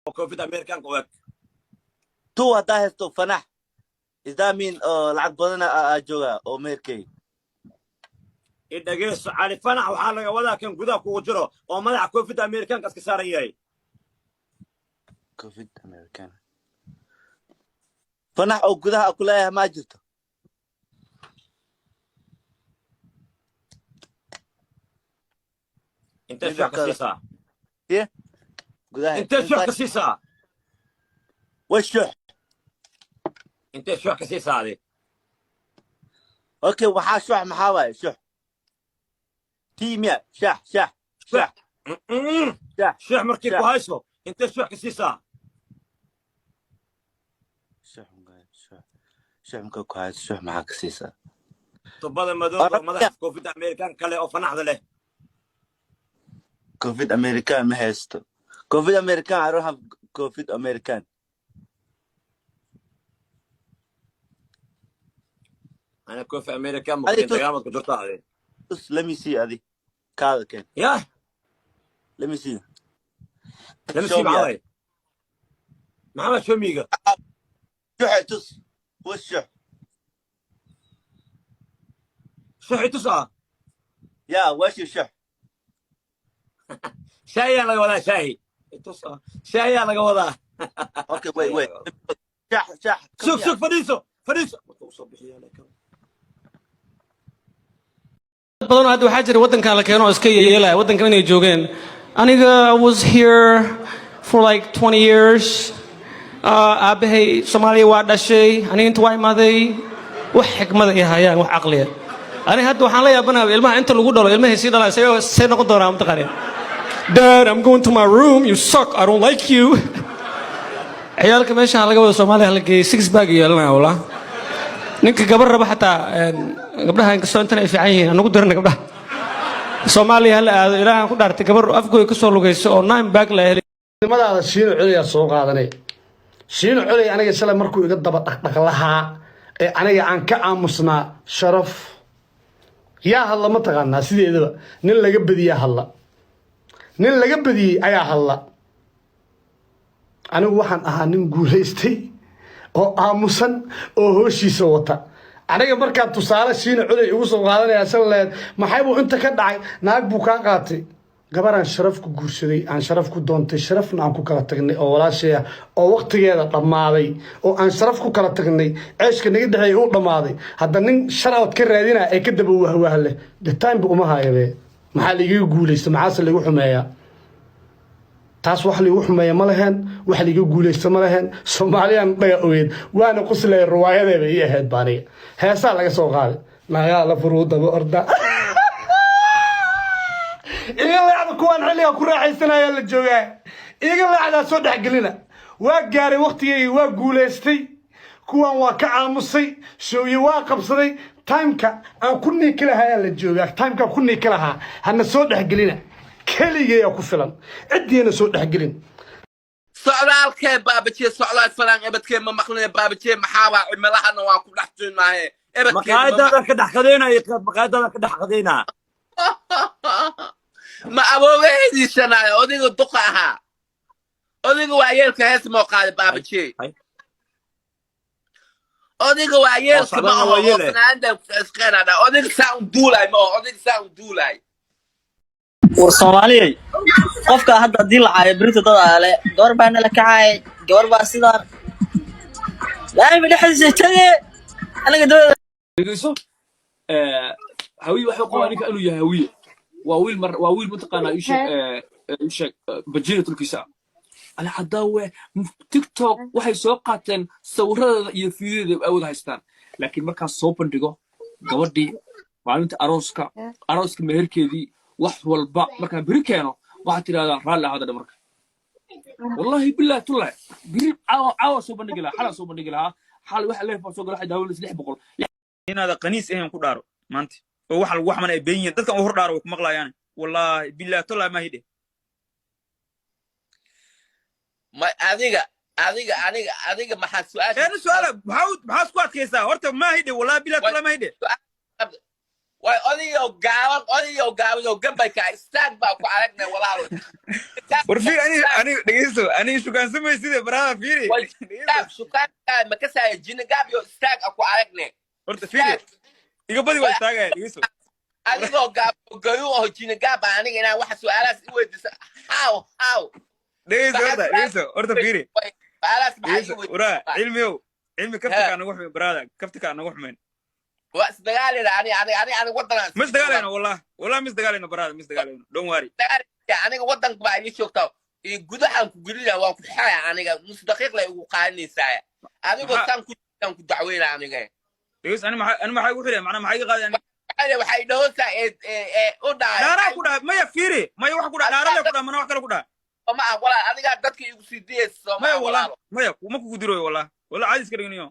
Oo koofida Amerikaanka u eg. Two haddaa haysto fanax, is that mean lacag badana aa joogaa oo meherkay? Idhageyso, Cali Fanax waxaa laga wadaa kan gudaha kugu jiro oo madaxa koofida Amerikaanka iska saaran yahay. Covid American fanax oo gudaha ku leeyahay maa jirto? Intee shoox ka siisaa? Ye gudaha. Intee shoox ka siisaa? Way shoox. Intee shoox ka siisaa adi? Okay, waxaa shoox maxaa waaye? Shoox tii miya? Shax shax shax. Shax. Shoox markii ku hayso, intee shoox ka siisaa? Shoox shoox shoox markaa ku hayso, shoox maxaa ka siisaa? Tubada madow oo madaxa koofida Amerikaan kale oo fanaxda leh. Covid American ma haysto. Covid American, I don't have Covid American. Ana koofi American ma Adi kudhin dagaalmad ku jirta adi. Tus, let me see. Adi kaada keen. Yah. Let me see. Lama Show sii me. Maxaa waay? Maxamed, show me-ga. Shuxe tus, was shux? Shuxi tus ah. Yeah, where's your shux? Shaahiyaa laga wadaa, shaahi tus ah, shaahiyaa laga wadaa. Okay, wait, wait, shax shax. Sug, sug, fadhiiso, fadhiiso. Marka usoo bixiyaa laakiin Badan hadda waxaa jira waddankan la keeno oo iska yeelaya waddanka inay joogeen. Aniga, I was here for like 20 years. Aabahay Soomaaliya waa dhashay, aniga inta waa imaaday. Wax xikmada ay hayaan, wax caqliya, aniga hadda waxaan la yaabanayaa ilmaha inta lagu dhalo, ilmahay sii dhalaa see noqon doonaa, mataqaaneen? "Dad, I'm going to my room. You suck. I don't like you." Ciyaalka meeshaan laga wada Soomaaliya la geeyey, six pack yeelanaya walaa. Ninka gabar raba xataa gabdhaha, inkastoo intan ay fiican yihiin, anugu dirana gabdhaha Soomaaliya hala aado. Ilaahan ku dhaartay, gabar Afgooy ka soo lugayso oo nine pack la helay. Nimadaada Shiino Coliyaa soo qaadanay. Shiino Coley aniga shalay markuu iga daba dhaqdhaq lahaa ee aniga aan ka aamusnaa, sharaf yaa hadla ma taqaanaa? Sideedaba nin laga badiyaa hadla, nin laga badiyey ayaa hadla. Anigu waxaan ahaa nin guulaystay oo aamusan oo hooshiisa wata. Aniga markaa tusaale Shiina Culey igu soo qaadanaya shalleed, maxay buu inta ka dhacay? Naag buu kaa qaatay, gabaraan sharaf ku guursaday, aan sharaf ku doontay, sharafna aan ku kala tagnay, oo walaashay ah, oo waqtigeeda dhammaaday, oo aan sharaf ku kala tagnay, ceeshka naga dhexeeyay uu dhammaaday. Hadda nin sharaad ka raadina ee ka daba wahwahle, the time ba uma hayabe. Maxaa laigaga guulaysta? Maxaase laigu xumeeyaa? Taas wax laigu xumeeya ma leheen, wax laiga guulaysta ma leheen. Soomaaliyaan dhaga ogeed, waana qoslaya. Riwaayadeeba ii ahayd ba aniga. Heesaa laga soo qaaday, nagaa la furuu daba orda, iga leexda. Kuwaan xilliga ku raaxaysanaya la joogaa, iga leexdaa, soo dhexgelina. Waa gaaray waqtigeyga, waa guulaystay, kuwan waa ka aamusay, showye waa qabsaday. Timeka aan ku niiki lahaa ayaa la joogaa, timekaan ku niiki lahaa. Hana soo dhexgelina, keligeeyaa ku filan, ciddiina soo dhexgelin. Socdaalkee baabajiye, socdaal falaan ebadkee ma maqline baabajiye. Maxaabaa cimilahana waa ku dhex jirnaahe ebadkee. Maqaayadaadan ka dhex qadaynaya, maqaayadaadan ka dhex qadaynaa. Ma aboogaheediisanaayo odayga duqa ahaa, odayga waa yeelka, hees moo qaaday baabajiye. Odayga waa yeelka ma socdaalna aho waa oo yeele. Fanaanada isqeenadha, odayga saa un duulaay ma aho, odayga saa un duulaay. War Soomaaliyey, qofka hadda haddii la caayo, berita dad aale gabar baa nala kacaayay, gabar baa sidaan laami dhexdiisa tage anaga dabada. Dhegeyso, Hawiye waxay qabaa ninka inuu yahay Hawiye. Waa wiil mar, waa wiil mataqaanaa. Ii sheeg, ii sheeg, bajina tulkiisa ah Ali Cadaawe. TikTok waxay soo qaateen sawiradeeda iyo fiidiyodeeda ay wada haystaan, laakiin markaan soo bandhigo gabadhii maalinta arooska, arooska meherkeedii, wax walba markaan beri keeno, waxaad tidhahdaa raalli ahaada dhe. Marka wallahi billahi tullahi, beri caawa, caawa soo bandhigi lahaa, xalaan soo bandhigi lahaa. Xal waxa leef soo gala, waxay daawanaysa 600. Inaada qaniis ahayn ku dhaaro maanta oo waxa lagu xaman ay been yihiin, dadkan u hor dhaaro, way ku maqlaayaan. Wallahi billahi tollahi ma hidhe. Ma adiga, adiga, aniga, adiga maxaa su-aasha? Eena su'aala, maxaa isku adkaysaa horta? Ma hidhe, wallahi billahi tollahi ma hidhe. Way odayo gaaban, odayo gaaban oo gambayka istaag baa ku aragnay walaalo. War fiir, ani dhegeyso, ani shukaansamaysidee baraada, fiiri. Way istaag, shukaanka ma kasaayo jinagaab yo, istaag a ku aragnay. Horta fiiri, iga badi, waa istaagaya, dhegeyso. Adigoo gaab gayu oo jinagaab ah, aniga inaan waxa su'aalahaas i weydiiso, how? Dhegeyso horta, dhegeyso horta, fiiri. Su'aalahaas maxaa Dhegeyso. i weydiisa? Waraa Cilmiyow, Cilmi, kaftika anagu xumeyn baraada, kaftika anagu xumeyn. Waa isdagaalayna ani waddanaan. Ma isdagaalayno, wallah wallah, ma isdagaalayno baraada, ma isdagaalayno, don't worry. Aniga waddanka baa ii joogtaa iyo gudahaan ku gelina, waan ku xiraya aniga, nus daqiiq lay ugu qaadanaysaa adigoo Maxaa- saan ku aan ku dacweyna aniga. Dhegeyso, ani maxaa igu xiraya? Macnaa maxaa iga qaaday ani? Waxay dhahoosaa ee u dhacay. Dhaaraa ku dhaha, maya, fiiri, maya, wax ku dhaha, dhaara le ku dhaha, mana wax kale ku dhaha. Ma ah walaal, adigaa dadka igu sii diyaysa soo Maya. Ma ah. Wallah. Walaalo. Maya, kuma kugu diroyo, wallah wallah, caadi iska dhigniyo.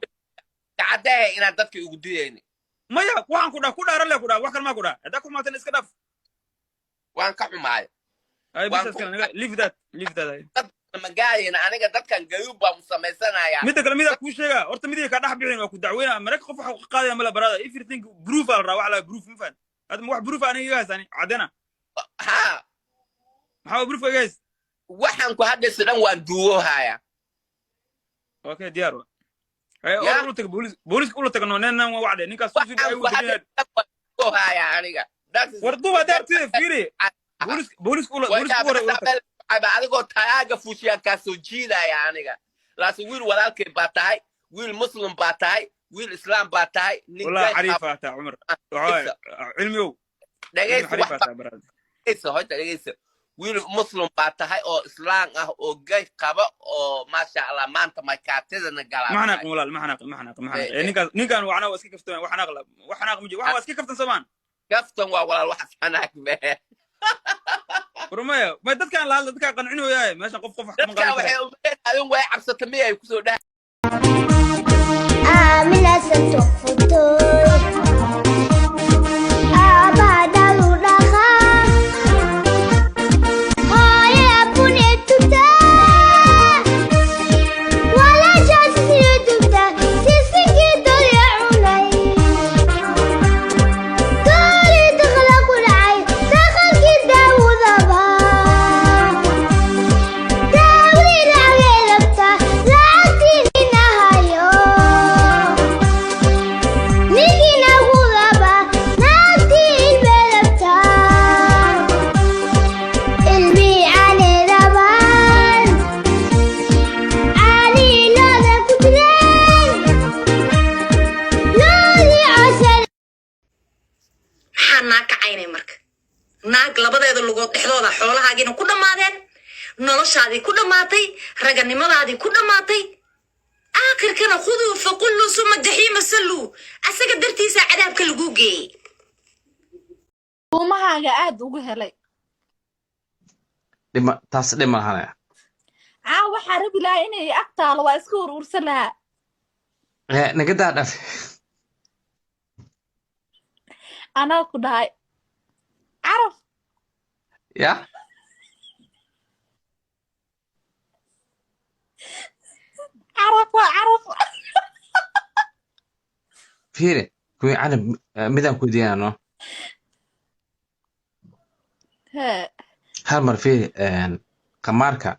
Kacadee inaad dadka igu diyayni. Maya, waxaan ku dhaha, ku dhaara le ku dhaha, wax kale maa ku dhaha. Haddaa ku xumaatana iska dhaaf. Waan ka xumaay. Ay. Waan Bisa iska naga, leave that, leave that, ay. Magaayena aniga dadkan gayuub baan u samaysanayaa. Midda kale, midaa kuu sheegaa horta, midii kaa dhex bixin, waa ku dacweynaa marayka. Qof waxa ka qaadaya mala baraada, everything proof aa la rabaa, wax la proof ma fahan. Hadda ma wax proof aniga iga haysani caddena? Haa. Maxaa proof iga hays? Waxaan ku hadlaysa dhan waan duugohaya. Okay, diyaar wa. Ay. Ya. Ula taga booliis, booliiska ula tagno, nen nan waa wacde ninkaas Waxaan ay ku hadlaysa dhan waan duugohaya aniga. That is- War duuba daartida, fiiri, booliiska, booliiska ula, booliiska ugu hore ula tag. Adigoo tayaaga fuushiyaan kaa soo jiidaya aniga, laakiin wiil walaalkay baa tahay, wiil muslim baa tahay, wiil islaam baa tahay, nin Wallah gees xariif aa taa Cumar, waxaa Cilmiyow, Cilmi. Dhegeysa. Xariif Wax aa taa baraada. Dhegeysa horta, dhegeysa. Wiil muslim baa tahay oo islaam ah oo gay qaba oo maasha Allah maanta markaatidana galaa. Ma xanaaqin walaal, ma xanaaqin, ma xanaaqin, ma xanaaqin. Eh, eh. Ninkaas, ninkaan wacna waa iska kaftan, wax xanaaq la, wax xanaaq ma jiro, wax waa iska kaftan soomaan. Kaftan waa walaal, wax xanaaq mee. War maya, ma dadkaan la hadla, dadkaan qancinooyaay, meeshan qof qof wax kama Dadkaa qaadan waxay kara. umaleen adin way cabsata miyay kusoo dhaha. Aamina santuuq futoy, aabbaha dhalu dhaqaa, hooyada bune tubtaa, walaashaas sii dubtaa, sisinkii dolya cunay, doolii daqla ku dhacay, dhaqankii daawudaba, daawadii lacagay rabtaa, lacagtii nina hayo. Ninkina gudaba, naagtii ilmay rabtaa, ilmihii caanay rabaan, caanihii looda ku jireen, loodii cosar. Maxaa naag ka caynay marka? Naag labadeeda lugood dhexdooda xoolahaagiina ku dhammaadeen, noloshaadii ku dhammaatay, raganimadaadii ku dhammaatay, aakhirkana khuduu faqullu suma jaxiima salluu, asaga dartiisaa cadaabka laguu geeyey. Uumahaaga aad ugu helay. Dhima taas, dhib ma lahane. Caa waxaa rabi lahaa inay ag taalo, waa iska urursan lahaa. Eh, naga daa dhaf. Anaa ku dhahay caraf. Ya. Caraf waa caraf. Fiiri kuwii Canab, eh, midaan ku diyaano. Hee. Hal mar fiiri, qamaarka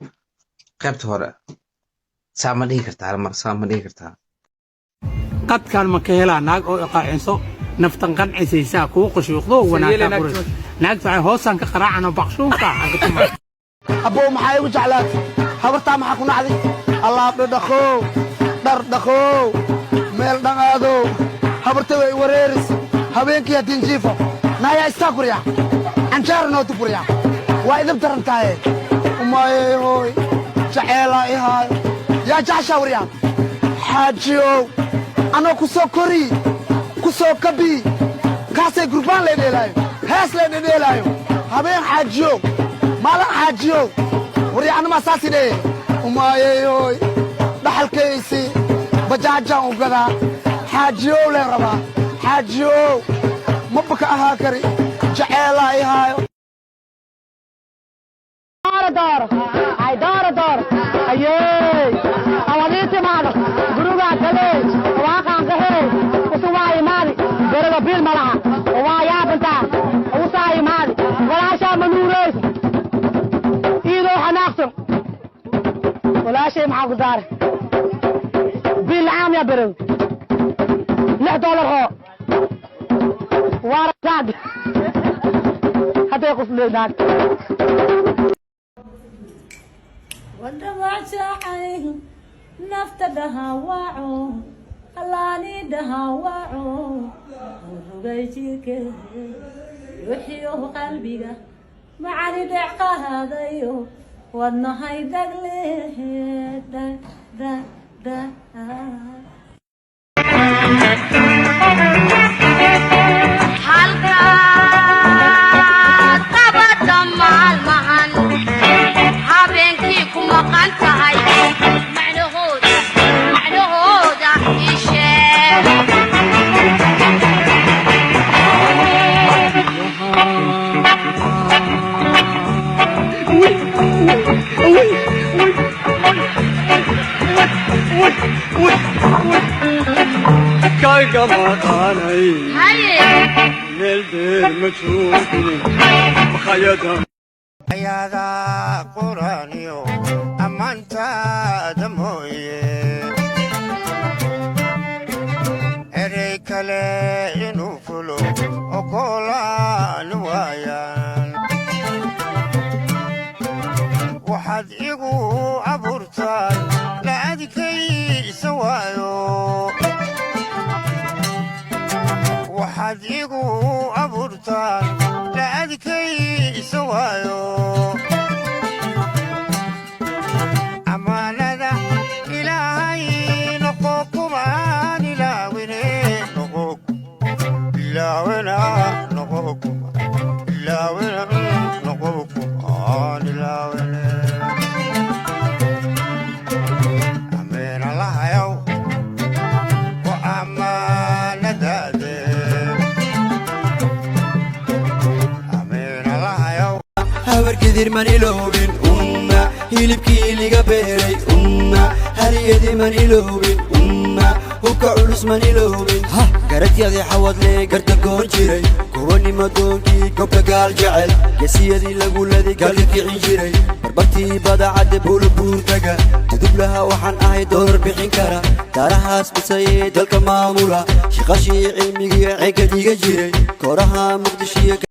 qaybta hore saa ma dhihi kartaa? Hal mar saa ma dhihi kartaa? Qadkaan ma ka helaa naag oo iqaacinso, naftan qancisaysaa, kuu qushuuqdo wanaagtaa qurays, naagta waxay hoosaan ka qaraacano baqshuunka. Abbow, maxaa igu jeclaatay? Habartaa maxaa ku nacday? Alaabdho dhaqow, dhar dhaqow, meel dhanaadow, habarta way wareeris. Habeenkii haddii jiifo naayaa istaa gurya, canjaar nooti gurya, waa idib daran tahaye. Umaayey hooy, jaceelaa i haayo, yaa jeceshaa waryaa xaajiyow, anoo ku soo kori, ku soo kabii, kaasay gurbaan lay dheelaayo, hees lay dhedheelaayo, habeen xaajiyow, maalin xaajiyow, waryacannimaa saasi dheye. Umaayeyoy, dhaxalkaysi bajaajaan u gadaa, xaajiyow leen rabaa, xaajiyow maba ka ahaa kari, jaceelaa i haayo. Door ay dooro door ayey awadii timaado gurugaa galey waaqaan qahey usu waa imaadi goroga biil malaha waa yaab. Walaashay, maxaa ku daare? Biil la'aan yaa berow? $6 oo waarasaad hadday qufleed naagta. Wadhabacacay nafta dhahawaaco, allaani dhahawaaco, rugay jirke ruuxiyo qalbiga macani dheec qaadayo, wadnahay dagle da da da. Halkaad qabata maalmahan, habeenkii ku maqan tahay, macnahooda, macnahooda ii sheeg. Haye. Ayaada quraaniyo ammaantaada mooye, erey kale inuu fulo ogolaan waayaan. Waxaad igu abuurtaan la adkaysa waayo, waxaad igu abuurtaan la adkaysa waayo. Ammaanada Ilaahay noqo kumaan ilaawine, noqo ilaawina, noqo kuma ilaawina, noqo kumaan ilaawine. Amiin Allahayow ku ammaanadaade. Amiin Allahayow. Habarkidir man iloobin umma, hilibkii liga beeray umma, haliyadii man iloobin umma, hubka culus man iloobin, garadyadii xawadlee garda goon jiray, kubanima doonkii gobka gaal jecel, gesiyadii lagu laday galka kicin jiray, barbartii badacadde buulabuurtaga dudublaha. Waxaan ahay doolar bixin kara, daarahaas dhisayee dalka maamula, shiqashii cilmigiiyo ceegka dhiga jiray, kooraha Muqdishiyo.